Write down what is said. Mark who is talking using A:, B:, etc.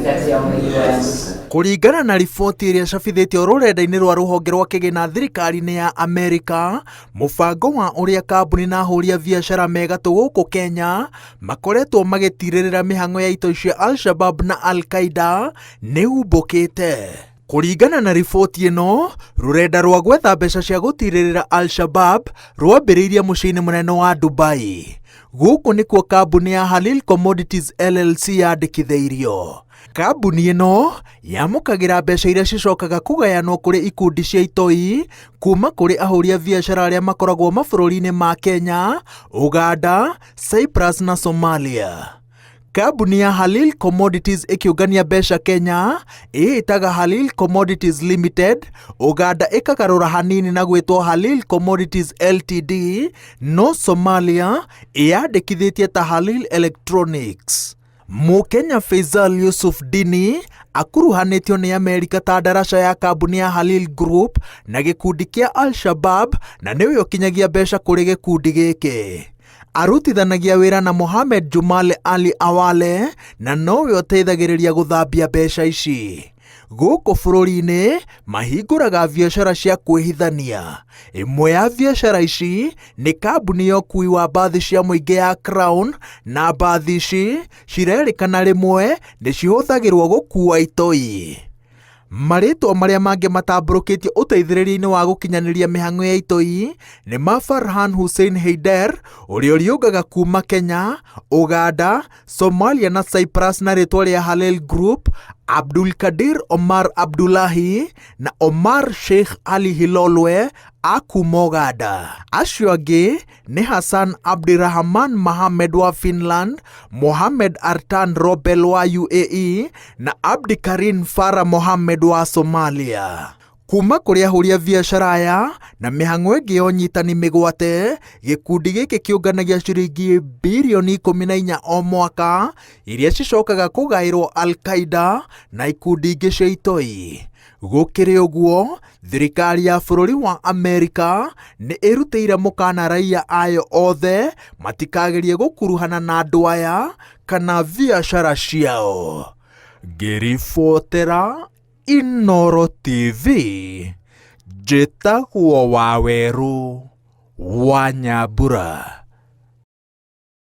A: That's the only US.
B: Kũringana na riboti ĩrĩa ĩcabithĩtio rũrenda-inĩ rwa rũhonge rwa kĩgĩna thirikari-inĩ ya Amerika, mũbango wa ũrĩa kambuni na ahũri a biacara me gatũ gũkũ Kenya makoretwo magĩtirĩrĩra mĩhang'o ya itoi cia Al-Shabab na Al-Qaeda nĩ umbũkĩte. Kũringana na riboti ĩno, rũrenda rwa gwetha mbeca cia gũtirĩrĩra Al-Shabab rwambĩrĩirie mũciĩ-inĩ mũnene wa Dubai. Gũkũ nĩkuo kambuni ya Halil Commodities LLC yandĩkithĩirio. Kambuni ĩno yamũkagĩra mbeca iria cicokaga kũgayanwo kũrĩ ikundi cia itoi kuma kũrĩ ahũri a biacara arĩa makoragwo mabũrũri-inĩ ma Kenya, Uganda, Cyprus na Somalia. Kambuni ya Halil Commodities ĩkĩũngania mbeca Kenya ĩĩtaga Halil Commodities Limited, Uganda ĩkagarũra hanini na gwĩtwo Halil Commodities Ltd, no Somalia ĩyandĩkithĩtie ta Halil Electronics. Mũkenya Faisal Yusuf Dini akuruhanĩtio nĩ Amerika ta ndaraca ya kambuni ya Halil Group na gĩkundi kĩa Al-Shabab na nĩwe ũkinyagia mbeca kũrĩ gĩkundi gĩkĩ. Arutithanagia wĩra na Mohamed Jumale Ali Awale na nowe ũteithagĩrĩria gũthambia mbeca ici. Gũkũ bũrũri-inĩ mahingũraga biacara cia kwĩhithania. Ĩmwe ya biacara ici nĩ kambuni ya ũkui wa mbathi cia mũingĩ ya Crown na mbathi ici cirerĩkana rĩmwe nĩ cihũthagĩrwo gũkua itoi. Marĩtwa marĩa mangĩ matambũrũkĩtio ũteithĩrĩria-inĩ wa gũkinyanĩria mĩhang'o ya itoi nĩ ma Farhan Hussein Heider ũrĩa ũriũngaga kuma Kenya, Uganda, Somalia na Cyprus na rĩtwa rĩa Halel Group, Abdul Kadir Omar Abdullahi na Omar Sheikh Ali Hilolwe a kuma Uganda. Acio angĩ nĩ Hassan Abdirahman Mohamed wa Finland, Mohamed Artan Robel wa UAE na Abdikarin Farah Mohamed wa Somalia. Kuma kũrĩ ahũri a biacara aya na mĩhang'o ĩngĩ ya ũnyitani mĩgwate, gĩkundi gĩkĩ kĩũnganagia ciringi birioni 14 o mwaka iria cicokaga kũgaĩrwo Al-Qaeda na ikundi ingĩ cia itoi. Gũkĩrĩ ũguo, thirikari ya bũrũri wa Amerika nĩ ĩrutĩire mũkana raia ayo othe matikagerie gũkuruhana na andũ aya kana biacara ciao. Ngĩribotera Inooro TV, njĩtagwo Wawerũ wa Nyambura.